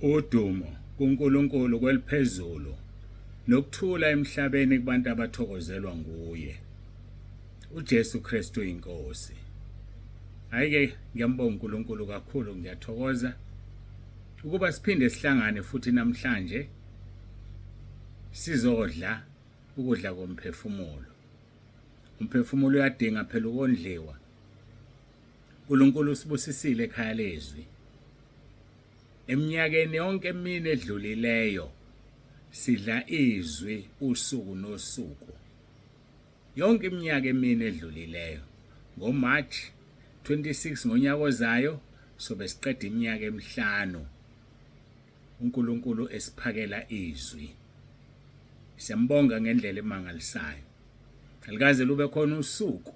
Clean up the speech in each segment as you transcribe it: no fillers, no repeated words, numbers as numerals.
Udumo kuNkulunkulu kweliphezulu nokuthula emhlabeni kubantu abathokozelwa nguye. UJesu Kristu inkosi. Hayi-ke ngiyambonga uNkulunkulu kakhulu ngiyathokoza ukuba siphinde sihlangane futhi namhlanje sizodla ukudla komphefumulo. Umphefumulo uyadinga phela ukondliwa. uNkulunkulu usibusisile ekhaya lezwi. Eminyakeni yonke emine edlulileyo sidla izwi usuku nosuku. Yonke iminyaka emine edlulileyo ngoMarch 26 ngonyaka ozayo sobe siqeda iminyaka emihlanu uNkulunkulu esiphakela izwi. Siyambonga ngendlela emangalisayo. Alikaze lube khona usuku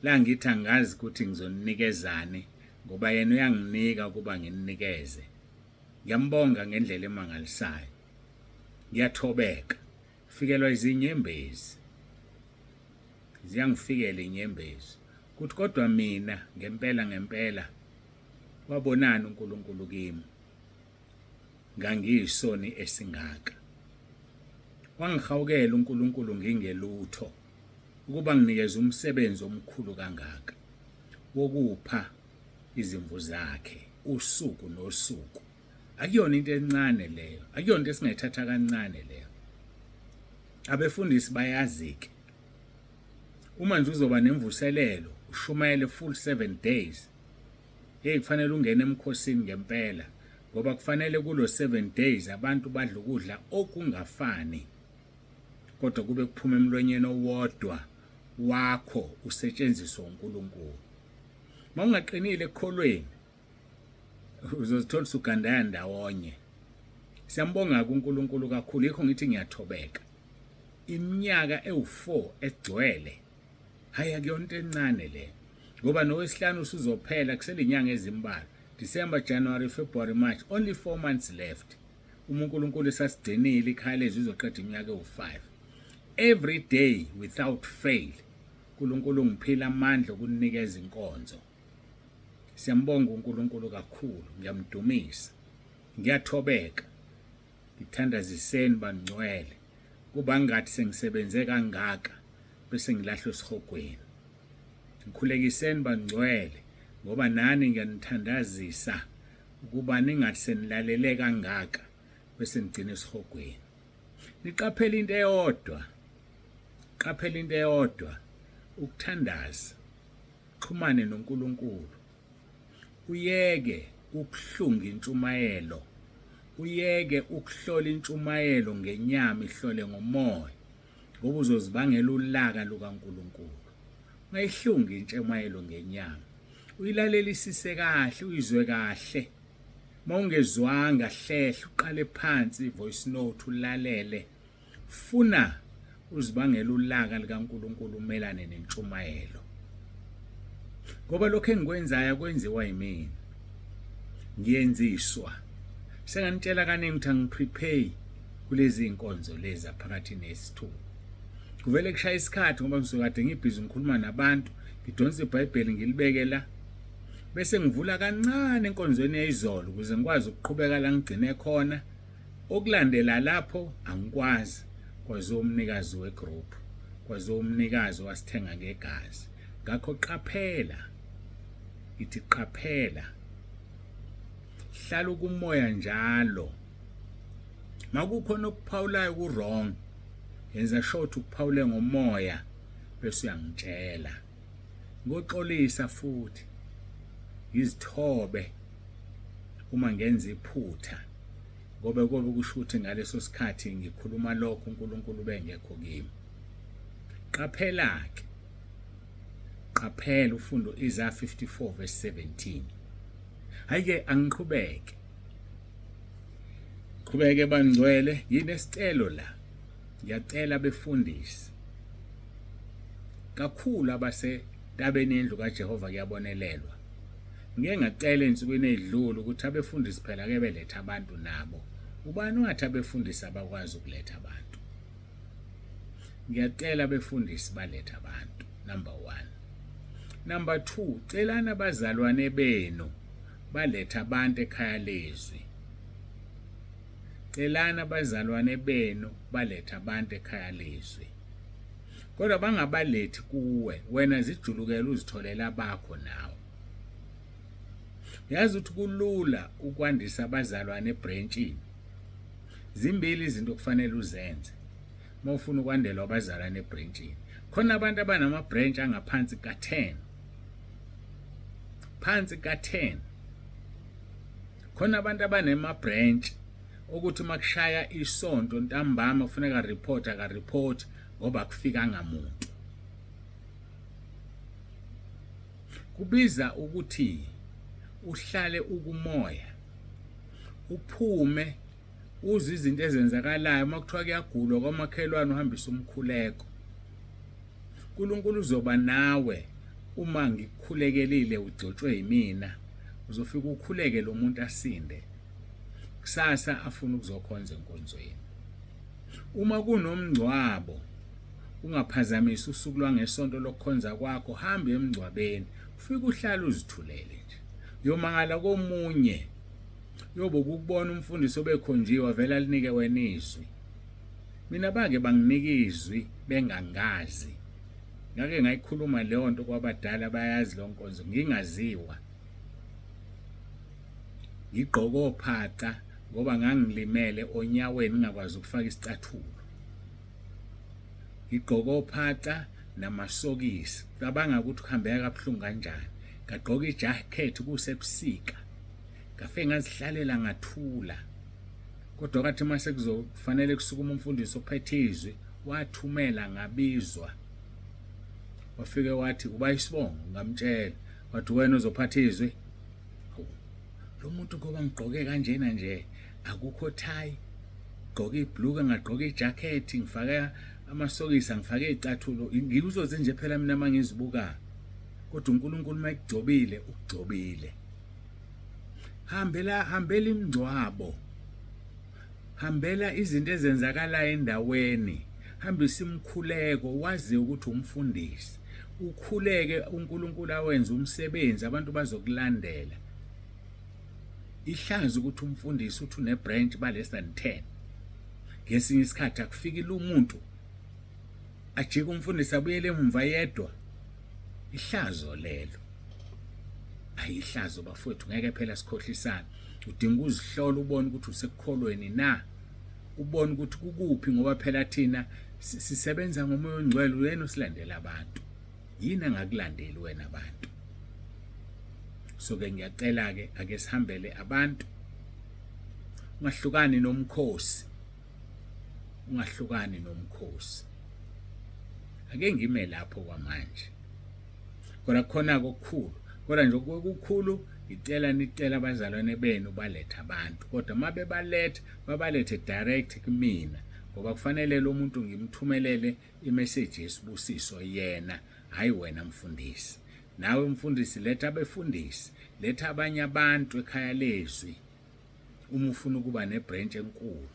la ngithi angazi ukuthi ngizoninikezani ngoba yena uyanginika ukuba ngininikeze. Ngiyambonga ngendlela emangalisayo. Ngiyathobeka. Fikelwa izinyembezi. Ziyangifikela inyembezi. Kuthi kodwa mina ngempela ngempela wabonani uNkulunkulu kimi. Ngangiyisoni esingaka. Wangihawukela uNkulunkulu ngingelutho ukuba nginikeze umsebenzi omkhulu kangaka wokupha izimvu zakhe usuku nosuku. Akuyona into encane leyo, akuyona into esingayithatha kancane leyo. Abefundisi bayazi-ke uma nje uzoba nemvuselelo ushumayele full 7 days hey kufanele ungene emkhosini ngempela ngoba kufanele kulo 7 days abantu badle ukudla okungafani kodwa kube kuphuma emlonyeni owodwa wakho usetshenziswa uNkulunkulu. Mawungaqinile ekukholweni uzozithola usugandaya ndawonye. Siyambonga kuNkulunkulu kakhulu yikho ngithi ngiyathobeka. Iminyaka ewu4 egcwele hayi akuyona into encane le ngoba nowesihlanu usuzophela kusele inyanga ezimbalwa. December, January, February, March, only 4 months left. Uma uNkulunkulu esasigcinile ikhaya lezwi izoqeda iminyaka ewu5. Every day without fail uNkulunkulu ungiphila amandla okunikeza inkonzo. Siyambonga uNkulunkulu kakhulu, ngiyamdumisa. Ngiyathobeka. Ngithandaziseni bangcwele kuba ngathi sengisebenze kangaka bese ngilahlwe esihogweni. Ngikhulekiseni bangcwele ngoba nani ngiyanithandazisa ukuba ningathi senilalele kangaka bese nigcina esihogweni. Niqaphele into eyodwa. Qaphela into eyodwa ukuthandaza. Xhumane noNkulunkulu. Uyeke ukuhlunga intshumayelo. Uyeke ukuhlola intshumayelo ngenyama ihlole ngomoya ngoba uzozibangela ulaka lukaNkulunkulu. Ungayihlungi intshumayelo ngenyama. Uyilalelisise kahle, uyizwe kahle. Mawungezwanga hlehla uqale phansi voice note ulalele. Funa uzibangela ulaka likaNkulunkulu umelane nentshumayelo. Ngoba lokho engikwenzayo akwenziwa yimina. Ngiyenziswa. Senganitshela kaningi ukuthi angiprepare kulezi zinkonzo lezi phakathi nesithuba. Kuvele kushaya isikhathi ngoba ngisuke kade ngibhizi ngikhuluma nabantu, ngidonsa iBhayibheli ngilibeke la. Bese ngivula kancane enkonzweni yayizolo ukuze ngikwazi ukuqhubeka la ngigcine khona. Okulandela lapho angikwazi kwaziwa umnikazi wegroup, kwaziwa umnikazi owasithenga ngegazi. Ngakho qaphela, ngithi qaphela, hlala ukumoya njalo. Makukhona okuphawulayo ku-wrong, yenza sure ukuthi ukuphawule ngomoya bese uyangitshela. Ngoxolisa futhi ngizithobe uma ngenza iphutha ngoba kobe kusho ukuthi ngaleso sikhathi ngikhuluma lokho uNkulunkulu bengekho kimi. Qaphela-ke, qaphela ufundo Isaiah 54 verse 17. Hayi-ke angiqhubeke. Qhubeke bangcwele, nginesicelo la. Ngiyacela befundisi. Kakhulu abasentabeni yendlu kaJehova kuyabonelelwa. Ngike ngacela ey'nsukwini ey'dlule ukuthi abefundisi phela ke beletha abantu nabo. Ubani wathi abefundisi abakwazi ukuletha abantu? Ngiyacela abefundisi balethe abantu, number 1. Number 2, celani abazalwane benu balethe abantu ekhaya lezwi. Celani abazalwane benu balethe abantu ekhaya lezwi. Kodwa bangabalethi kuwe, wena zijulukele uzitholele abakho nawe. Yazi ukuthi kulula ukwandisa abazalwane ebrentshini. Zimbili izinto okufanele uzenze uma ufuna ukwandelwa abazalwane ebrentshini. Khona abantu abanama-branch angaphansi ka-10. Phansi ka-10. Khona abantu abanema-branch ukuthi uma kushaya isonto ntambama kufuneka report akareport ngoba akufikanga muntu. Kubiza ukuthi uhlale ukumoya uphume uzwe izinto ezenzakalayo uma kuthiwa kuyagulwa kwamakhelwane uhambise umkhuleko. uNkulunkulu uzoba nawe uma ngikukhulekelile ugcotshwe yimina uzofika ukhuleke lo muntu asinde kusasa afuna ukuzokhonza enkonzweni. Uma kunomngcwabo ungaphazamisi usuku lwangesonto lokukhonza kwakho, hamba emngcwabeni ufike uhlale uzithulele nje. Uyomangala komunye uyobe ukubona umfundisi obekhonjiwe avele alinike wena izwi. Mina bake banginika izwi bengangazi. Ngake ngayikhuluma leyo nto kwabadala bayazi leyo nkonzo ngingaziwa. Ngigqoke ophaca ngoba ngangilimele onyaweni ngingakwazi ukufaka isicathulo. Ngigqoke ophaca namasokisi. Cabanga ukuthi kuhambeka kabuhlungu kanjani. Ngagqoka ijakhethi kusebusika. Ngafike ngazihlalela ngathula. Kodwa kwathi uma sekuzofanele kusukume umfundisi ophethe izwi, wathumela ngabizwa. Wafike wathi uba isibongo, ngamtshela. Wathi wena uzophatha izwi. Hawu, lo muntu ngoba ngigqoke kanjena nje akukho thayi, gqoke ibhluke, ngagqoka ijakhethi, ngifake amasokisi, angifake iy'cathulo. Ngikuzoze nje phela mina uma ngizibuka. Kodwa uNkulunkulu uma ekugcobile, ukugcobile. Hambela hambela imingcwabo. Hambela izinto ezenzakalayo endaweni. Hambisa imikhuleko wazi ukuthi umfundisi. Ukhuleke uNkulunkulu awenze umsebenzi abantu bazokulandela. Ihlazo ukuthi umfundisi uthi une branch ba less than 10. Ngesinye isikhathi akufikile umuntu ajike umfundisi abuyele emumva yedwa. Ihlazo lelo. Ayihlazo bafowethu ngeke phela sikhohlisane. Udinga ukuzihlola ubone ukuthi usekukholweni na. Ubone ukuthi kukuphi ngoba phela thina sisebenza ngomoya ongcwele uyena osilandela abantu. Yini angakulandeli wena abantu? So ke ngiyacela ke ake sihambele abantu. Ungahlukani nomkhosi. Ungahlukani nomkhosi. Ake ngime lapho kwamanje. Kodwa kukhona okukhulu. Kodwa nje okukhulu ngicela nicela abazalwane benu balethe abantu. Kodwa uma bebaletha babalethe direct kumina ngoba kufanele lo muntu ngimthumelele imessage yesibusiso yena hayi wena mfundisi. Nawe mfundisi letha abefundisi, letha abanye abantu ekhaya lezwi uma ufuna ukuba nebranch enkulu.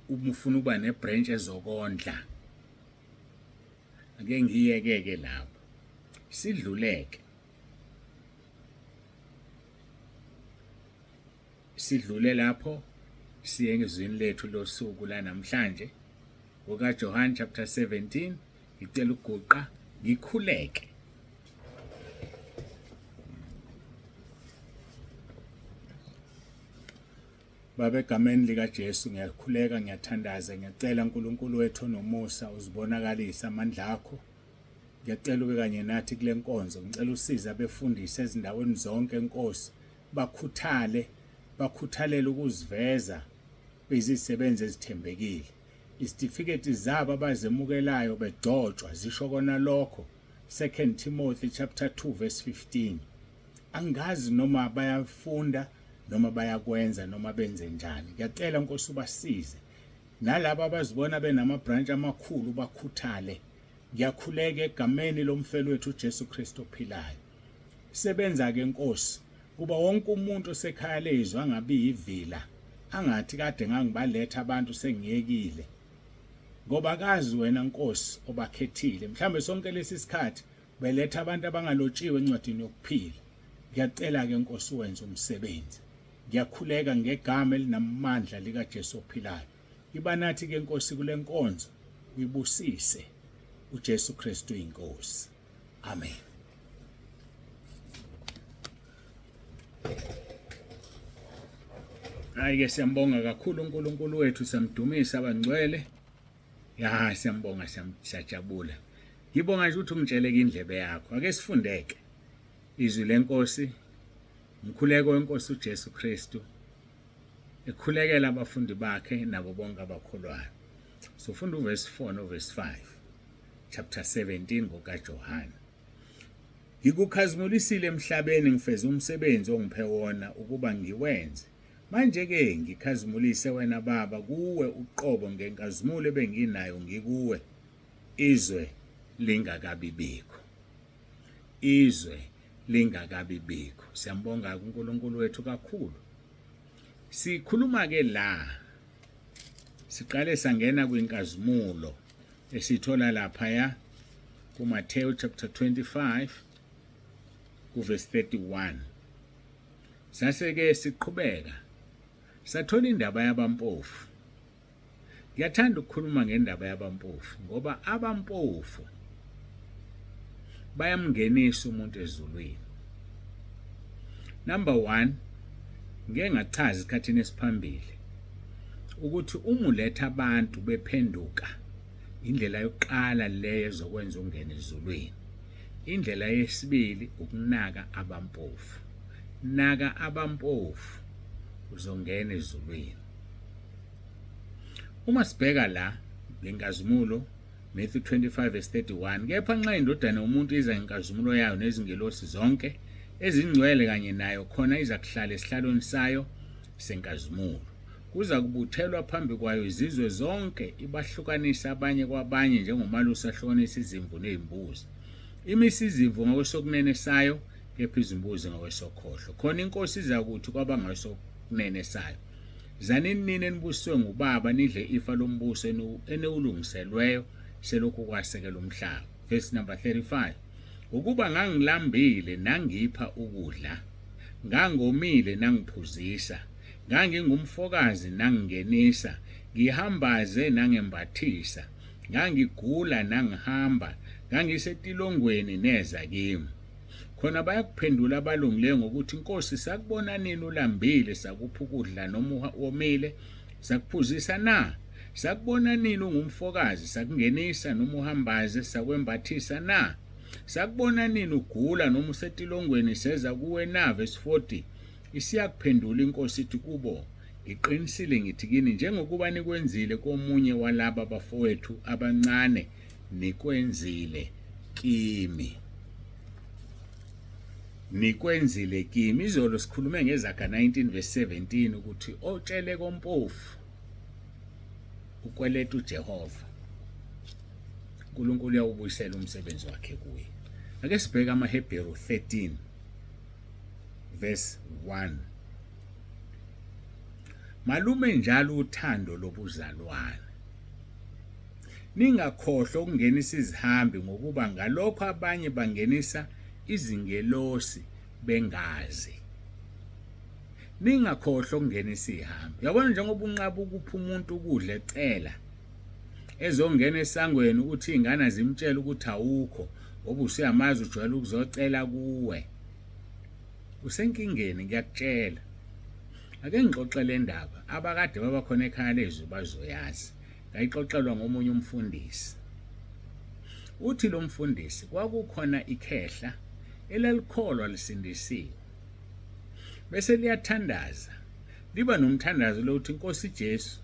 Uma ufuna ukuba nebranch ezokondla. Ake ngiyeke-ke lapho. Sidluleke. Sidlule lapho siye ezwini lethu losuku lanamhlanje ngokaJohane chapter 17 ngicela ukuguqa ngikhuleke. Baba, egameni likaJesu ngiyakhuleka, ngiyathandaza, ngiyacela uNkulunkulu wethu onomusa uzibonakalise amandla akho. Ngiyacela ube kanye nathi kule nkonzo. Ngicela usize abefundisi ezindaweni zonke Nkosi, bakhuthale, bakhuthalele ukuziveza beyizisebenzi ezithembekile. Izitifiketi zabo abazemukelayo begcotshwa zisho kona lokho. 2 Timothy chapter 2 verse 15. Angazi noma bayafunda noma bayakwenza noma benze njani. Ngiyacela Nkosi ubasize. Nalabo abazibona benama branch amakhulu bakhuthale. Ngiyakhuleka egameni lomfeli wethu uJesu Kristu ophilayo. Sebenza ke Nkosi kuba wonke umuntu osekhaya lezwi angabi yivila angathi kade ngangibaletha abantu sengiyekile. Ngoba kazi wena Nkosi obakhethile. Mhlambe sonke lesi sikhathi beletha abantu abangalotshiwe encwadini yokuphila. Ngiyacela ke Nkosi wenze umsebenzi. Ngiyakhuleka ngegama elinamandla likaJesu ophilayo. Iba nathi ke Nkosi kule nkonzo, uyibusise. UJesu Kristu inkosi. Amen. Hayi ke siyambonga kakhulu uNkulunkulu wethu, siyamdumisa abangcwele. Ya siyambonga siyajabula. Ngibonga nje ukuthi ungitsheleke indlebe yakho. Ake sifundeke izwi lenkosi, umkhuleko wenkosi uJesu Kristu ekhulekela abafundi bakhe nabo bonke abakholwayo. Sofunda uverse 4 noverse 5 chapter 17 ngokaJohane. Ngikukhazimulisile emhlabeni ngifeze umsebenzi ongiphe wona ukuba ngiwenze. Manje-ke ngikhazimulise wena Baba kuwe uqobo ngenkazimulo ebenginayo ngikuwe izwe lingakabibikho. Izwe lingakabibikho. Siyambonga uNkulunkulu wethu kakhulu. Sikhuluma ke la siqale sangena kwinkazimulo esithola laphaya kuMathewu chapter 25 kuverse 31. Sase-ke siqhubeka sathola indaba yabampofu. Ngiyathanda ukukhuluma ngendaba yabampofu ngoba abampofu bayamngenisa umuntu ezulwini. Number 1, ngeke ngachaza esikhathini esiphambili ukuthi uma uletha abantu bephenduka indlela yokuqala leyo ezokwenza ungene ezulwini. Indlela yesibili ukunaka abampofu. Naka abampofu uzongena ezulwini. Uma sibheka la ngenkazimulo Matthew 25 verse 31 kepha nxa indodana yomuntu iza ngenkazimulo yayo nezingelosi zonke ezingcwele kanye nayo khona iza kuhlala esihlalweni sayo senkazimulo kuza kubuthelwa phambi kwayo izizwe zonke ibahlukanise abanye kwabanye njengomalusi ahlukanisa izimvu nezimbuzi imise izimvu ngakwesokunene sayo kepha izimbuzi ngakwesokhohlo khona inkosi iza kuthi kwabangasokunene sayo Zanini nina enibusiswe nguBaba nidle ifa lombuso eniwulungiselweyo selokhu kwasekela umhlaba. Verse number 35. Ukuba ngangilambile nangipha ukudla, ngangomile nangiphuzisa, ngangingumfokazi nangingenisa, ngihambaze nangembathisa, ngangigula nangihamba, ngangisetilongweni neza kimi. Khona bayakuphendula abalungileyo ngokuthi, Nkosi, sakubona nini ulambile, sakupha ukudla, noma womile, sakuphuzisa na? Sakubona nini ungumfokazi, sakungenisa, noma uhambaze, sakwembathisa na? Sakubona nini ugula noma usetilongweni, seza kuwe na? Verse 40. Isiyakuphendula inkosi ithi kubo, Ngiqinisile ngithi kini, njengokuba nikwenzile komunye walaba bafowethu abancane, nikwenzile kimi. Nikwenzile kimi. Izolo sikhulume ngeZaga 19 verse 17 ukuthi otshele kompofu ukweleta uJehova. uNkulunkulu uyawubuyisela umsebenzi wakhe kuye. Ake sibheke amaHebheru 13 verse 1. Malume njalo uthando lobuzalwane. Ningakhohlwa ukungenisa izihambi ngokuba ngalokho abanye bangenisa izingelosi bengazi. Ningakhohlwa ukungenisa izihambi. Uyabona njengoba unqaba ukupha umuntu ukudla ecela ezongena esangweni ukuthi iy'ngane zimtshele ukuthi awukho ngoba usuyamazi ujwayele ukuzocela kuwe. Usenkingeni ngiyakutshela. Ake ngixoxe le ndaba abakade babakhona ekhaya lezwi bazoyazi. Ngayixoxelwa ngomunye umfundisi. Uthi lo mfundisi kwakukhona ikhehla elalikholwa lisindisiwe. Bese liyathandaza. Liba nomthandazo lokuthi Nkosi Jesu,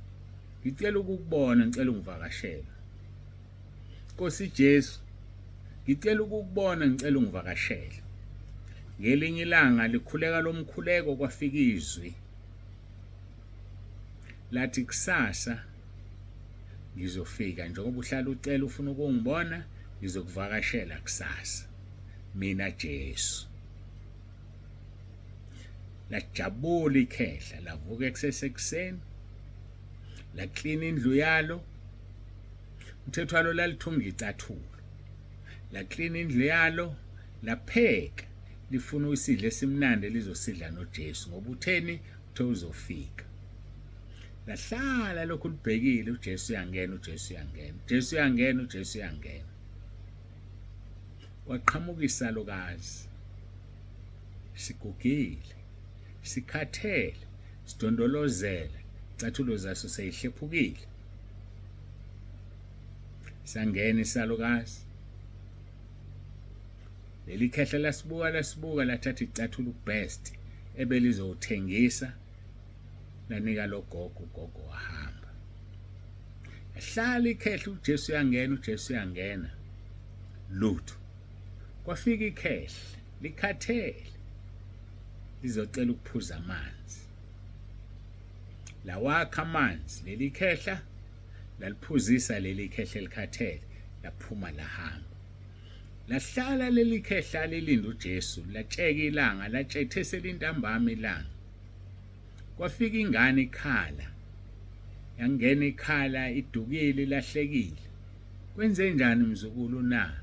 ngicela ukukubona, ngicela ungivakashele. Nkosi Jesu, ngicela ukukubona, ngicela ungivakashele. Ngelinye ilanga likhuleka lomkhuleko kwafika izwi lathi kusasa ngizofika njengoba uhlala ucela ufuna ukungibona ngizokuvakashela kusasa mina Jesu. Lajabula ikhehla lavuka ekusesekuseni laklina indlu yalo umthetho walo lalithunga icathulo laklina indlu yalo lapheka lifuna isidlo esimnandi elizosidla noJesu ngoba utheni Kuthiwa uzofika. Lahlala lokhu libhekile uJesu uyangena, uJesu uyangena, uJesu uyangena, uJesu uyangena. Kwaqhamuka isalukazi sigugile, sikhathele, sidondolozela, icathulo zaso seyihlephukile. Sangena isalukazi. Leli khehla lasibuka lasibuka lathatha icathulo best ebelizowuthengisa lanika lo gogo, ugogo wahamba. Yahlala ikhehla uJesu uyangena, uJesu uyangena. Lutho. Kwafika ikhehla likhathele lizocela ukuphuza amanzi. Lawakha amanzi leli khehla laliphuzisa leli khehla elikhathele laphuma lahamba. Lahlala leli khehla lilinda uJesu latsheka ilanga latshethe selintambama ilanga. Kwafika ingane ikhala. Yangena ikhala idukile ilahlekile. Kwenze njani mzukulu na?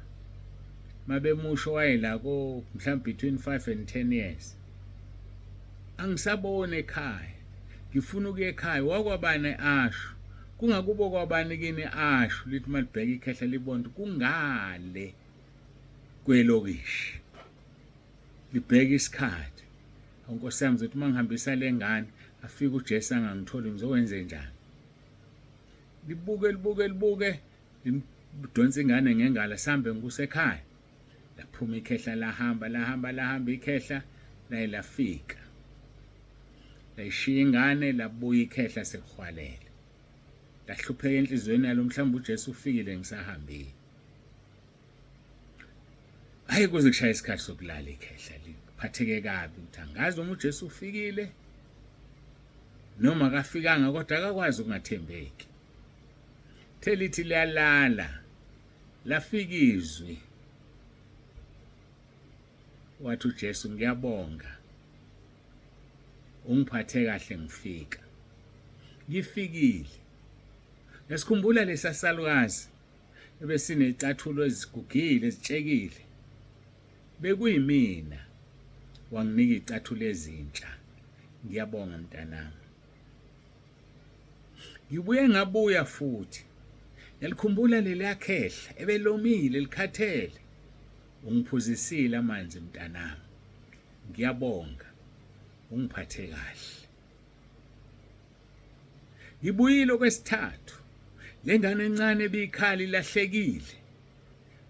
Mabemusho wayela ko mhlawumbe between 5 and 10 years. Angisaboni ekhaya. Ngifuna ukuya ekhaya wakwabani asho. Kungakubo kwabani kini asho lithi malibheka ikhehla libona kungale kwelokishi. Libheka isikhathi. Nkosi yami ngizothi uma ngihambisa le ngane afike uJesu angangitholi ngizokwenze njani? Libuke libuke libuke lidonsa ingane ngengalo sihambe ngikusekhaya. Laphuma ikhehla lahamba lahamba lahamba ikhehla laye lafika. Layishiya ingane labuya ikhehla sekuhwalele. Lahlupheka enhliziyweni yalo mhlawumbe uJesu ufikile ngisahambile. Hayi kuze kushaya isikhathi sokulala ikhehla liphatheke kabi ukuthi angazi noma uJesu ufikile noma akafikanga kodwa akakwazi ukungathembeki. Thelithi liyalala lafika izwi wathi uJesu ngiyabonga ungiphathe kahle ngifika ngifikile yasikhumbula lesa salukazi ebesinecathulo ezigugile ezitshekile bekuyimina wanginika icathulo ezintsha ngiyabonga mntanami ngibuye ngabuya futhi yalikhumbula leliya khehla ebelomile likhathele ungiphuzisile amanzi mntanami ngiyabonga ungiphathe kahle Ngibuyile okwesithathu. Le ngane encane ebikhala ilahlekile.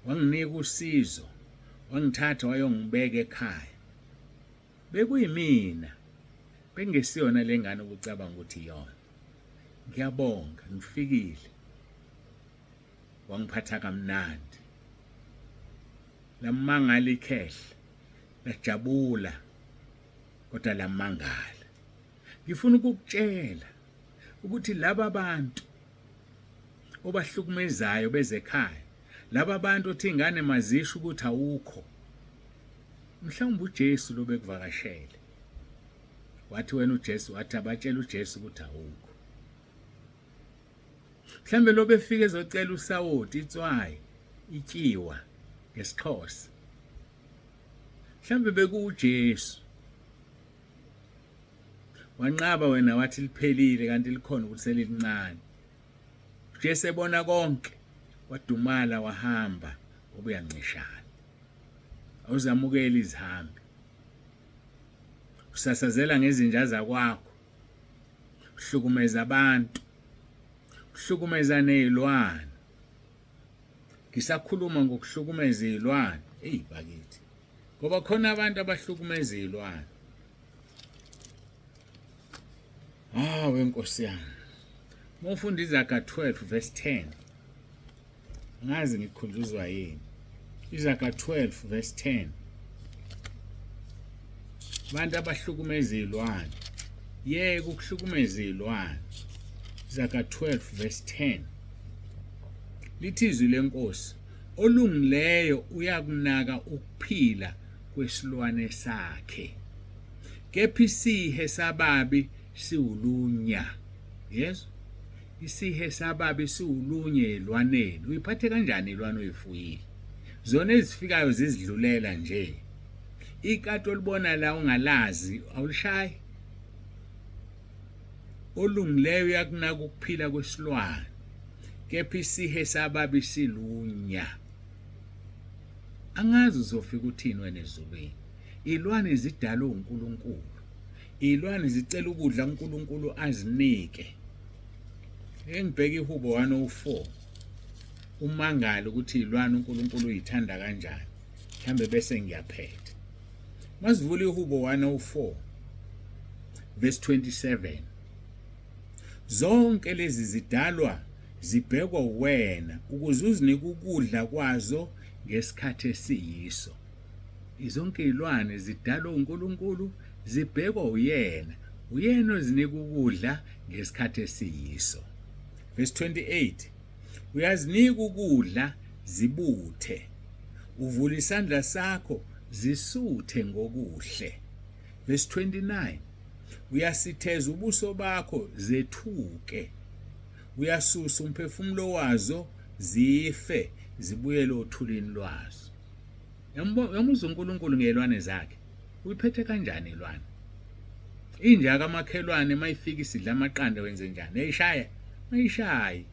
Wanginika usizo, wangithatha wayongibeka ekhaya. Bekuyimina, bengesiyona le ngane obucabanga ukuthi iyona. Ngiyabonga, ngifikile. Wangiphatha kamnandi. Lamangala ikhehla, lajabula kodwa lamangala. Ngifuna ukukutshela ukuthi laba bantu obahlukumezayo bezekhaya, laba bantu othi ingane mazisho ukuthi awukho, mhlawumbe uJesu lo bekuvakashele wathi wena uJesu wathi abatshela uJesu ukuthi awukho. Mhlawumbe lo befika ezocela usawoti, itswayi, ityiwa ngesiXhosa. Mhlawumbe bekuwuJesu. Wanqaba wena wathi liphelile kanti likhona ukuthi selilincane. Ujesu ebona konke wadumala wahamba ngoba uyancishana. Awuzamukeli izihambi. Usasazela ngezinja zakwakho. Uhlukumeza abantu. Uhlukumeza nezilwane. Ngisakhuluma ngokuhlukumeza izilwane. Eyi bakithi. Ngoba khona abantu abahlukumeza izilwane. Ah wenkosi yami. Uma ufunda iZaga 12 verse 10. Ngazi ngikhunjuzwa yini. Izaga 12 verse 10. Abantu abahlukumeza izilwane. Yeke ukuhlukumeza izilwane. Izaga 12 verse 10. Lithi izwi lenkosi olungileyo uyakunaka ukuphila kwesilwane sakhe. Kepha isihe sababi siwulunya. Yezwa? Isihe sababi siwulunye elwaneni. Uyiphathe kanjani ilwane oyifuyile? Zona ezifikayo zizidlulela nje. Ikati olibona la ungalazi awulishayi. Olungileyo uyakunaka ukuphila kwesilwane, kepha isihe sababi silunya. Angazi uzofika uthini wena ezulwini. Ilwane zidalwe uNkulunkulu. Ilwane zicela ukudla uNkulunkulu azinike. Engibheka iHubo 104 umangale ukuthi ilwane uNkulunkulu uyithanda kanjani. Mhlambe bese ngiyaphetha. Masivula iHubo 104 verse 27. Zonke lezi zidalwa zibhekwa uwena ukuze uzinike ukudla kwazo ngesikhathi esiyiso. Zonke izilwane zidalwa uNkulunkulu zibhekwa uyena. Uyena ozinika ukudla ngesikhathi esiyiso. Verse 28 Uyazinika ukudla zibuthe. Uvula isandla sakho zisuthe ngokuhle. Verse 29 Uyasitheza ubuso bakho zethuke. Uyasusa umphefumulo wazo zife zibuyele othulini lwazo. Yamuzwa uNkulunkulu ngezilwane zakhe. Uyiphethe kanjani ilwane? Inja kamakhelwane mayifika isidla amaqanda wenze njani? Uyayishaya? Ungayishayi.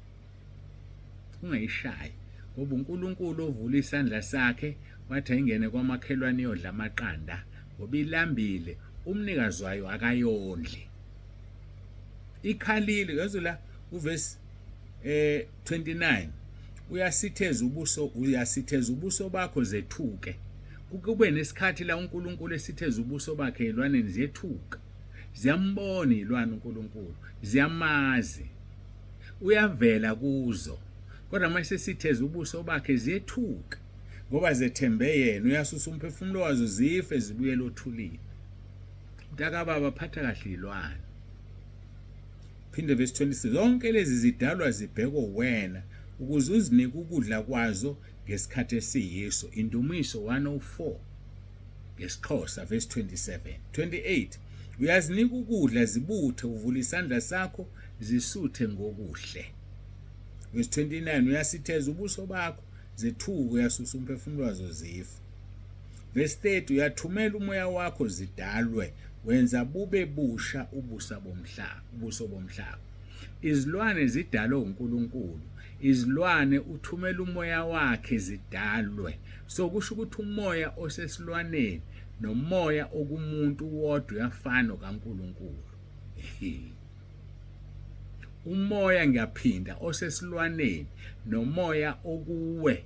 Ungayishayi. Ngoba uNkulunkulu ovula isandla sakhe wathi ayingene kwamakhelwane iyodla amaqanda ngoba ilambile umnikazi wayo akayondli. Ikhalile yazi la uvesi 29 uyasitheza ubuso uyasitheza ubuso bakho zethuke kube nesikhathi la uNkulunkulu esitheza ubuso bakhe ezilwaneni ziyethuka ziyambona izilwane uNkulunkulu ziyamazi uyavela kuzo kodwa mase sitheza ubuso bakhe ziyethuka ngoba zethembe yena uyasusa umphefumulo wazo zife zibuyele othulini mntakababa phatha kahle ilwane Phinde verse 26 zonke lezi zidalwa zibhekwe wena ukuze uzinike ukudla kwazo ngesikhathi esiyiso. Indumiso 104 ngesiXhosa verse 27. 28 uyazinika ukudla zibuthe uvula isandla sakho zisuthe ngokuhle. Verse 29 uyasitheza ubuso bakho zethuke uyasusa umphefumulo wazo zife. Verse 30 uyathumela umoya wakho zidalwe wenza bube busha ubusa bomhlaba ubuso bomhlaba. Izilwane zidalwe uNkulunkulu. Izilwane uthumela umoya wakhe zidalwe. So kusho ukuthi umoya osesilwaneni nomoya okumuntu wodwa uyafana kaNkulunkulu. Umoya ngiyaphinda osesilwaneni nomoya okuwe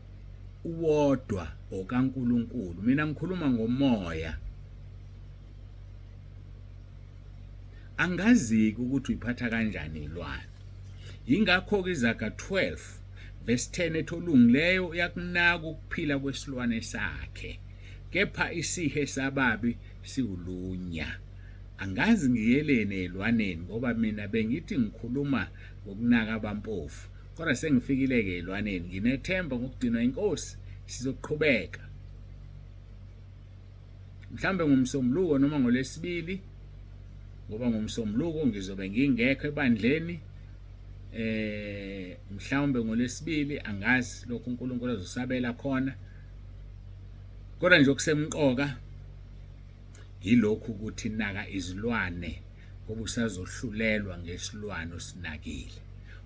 uwodwa okaNkulunkulu. Mina ngikhuluma ngomoya. Angaziki ukuthi uyiphatha kanjani ilwane. Yingakho-ke iZaga 12 verse 10 ethi olungileyo uyakunaka ukuphila kwesilwane sakhe, kepha isihe sababi siwulunya. Angazi ngiyeleni ezilwaneni ngoba mina bengithi ngikhuluma ngokunaka abampofu, kodwa sengifikile-ke ezilwaneni. Nginethemba ngokugcinwa inkosi sizoqhubeka. Mhlambe ngomsombuluko noma ngolwesibili ngoba ngomsombuluko ngizobe ngingekho ebandleni mhlawumbe ngolwesibili angazi lokhu uNkulunkulu azosabela khona kodwa nje okusemqoka yilokhu ukuthi naka izilwane ngoba usazohlulelwa ngesilwane osinakile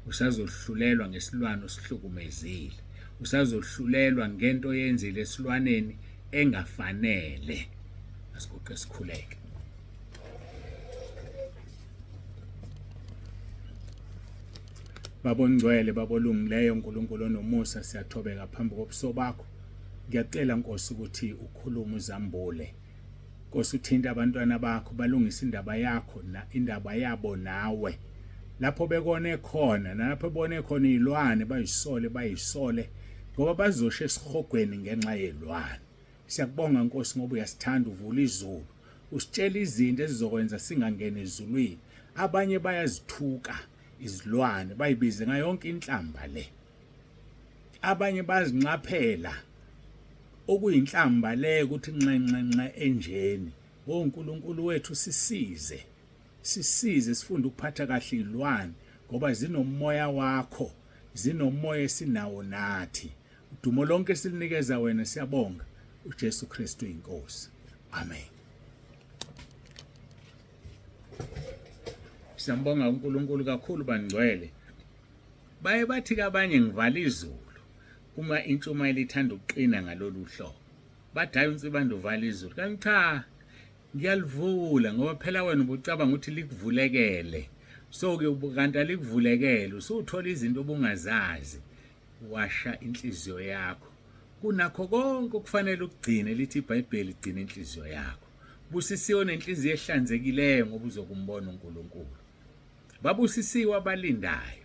usazohlulelwa ngesilwane osihlukumezile usazohlulelwa ngento oyenzile esilwaneni engafanele. Asiguqe sikhuleke. Baba ongcwele, Baba olungileyo, uNkulunkulu onomusa, siyathobeka phambi kobuso bakho. Ngiyacela Nkosi ukuthi ukhulume uzambule. Nkosi uthinta abantwana bakho balungise indaba yakho na indaba yabo nawe. Lapho bekone khona nalapho bone khona izilwane bayisole bayisole ngoba bazosha esihogweni ngenxa yelwane. Siyakubonga Nkosi ngoba uyasithanda uvula izulu. Usitshela izinto ezizokwenza singangeni ezulwini. Abanye bayazithuka izilwane bayibize ngayo yonke inhlamba le. Abanye bazinxaphela okuyinhlamba le ukuthi nxe nxe nxe enjeni. O Nkulunkulu wethu sisize. Sisize sifunde ukuphatha kahle izilwane ngoba zinomoya wakho. Zinomoya esinawo nathi. Udumo lonke silinikeza wena siyabonga. uJesu Kristu inkosi. Amen. Siyambonga uNkulunkulu kakhulu bangcwele. Baye bathi kabanye ngivala izulu uma intshumayelo ithanda ukuqina ngalolu hlobo. Bathi hayi uNsibande uvala izulu. Kanti cha ngiyalivula ngoba phela wena ubucabanga ukuthi likuvulekele. So ke kanti alikuvulekele usuthola izinto obungazazi. Washa inhliziyo yakho. Kunakho konke okufanele ukugcine lithi iBhayibheli gcina inhliziyo yakho. Busisiwe nenhliziyo ehlanzekileyo ngoba uzokumbona uNkulunkulu. Babusisiwe abalindayo,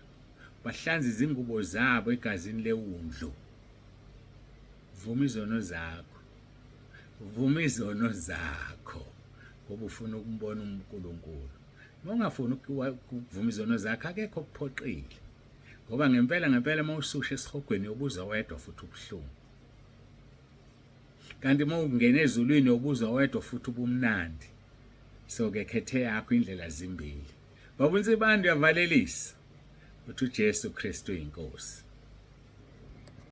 bahlanza izingubo zabo egazini lewundlu. Vuma izono zakho. Vuma izono zakho ngoba ufuna ukumbona uNkulunkulu. Uma ungafuni ukuvuma izono zakho akekho okuphoqile. Ngoba ngempela ngempela uma ususha esihogweni uyobuza wedwa futhi ubuhlungu. Kanti uma ungena ezulwini uyobuza wedwa futhi ubumnandi. So ke khethe yakho indlela zimbili. Baba uNsibande uyavalelisa. Uthi uJesu Kristu inkosi.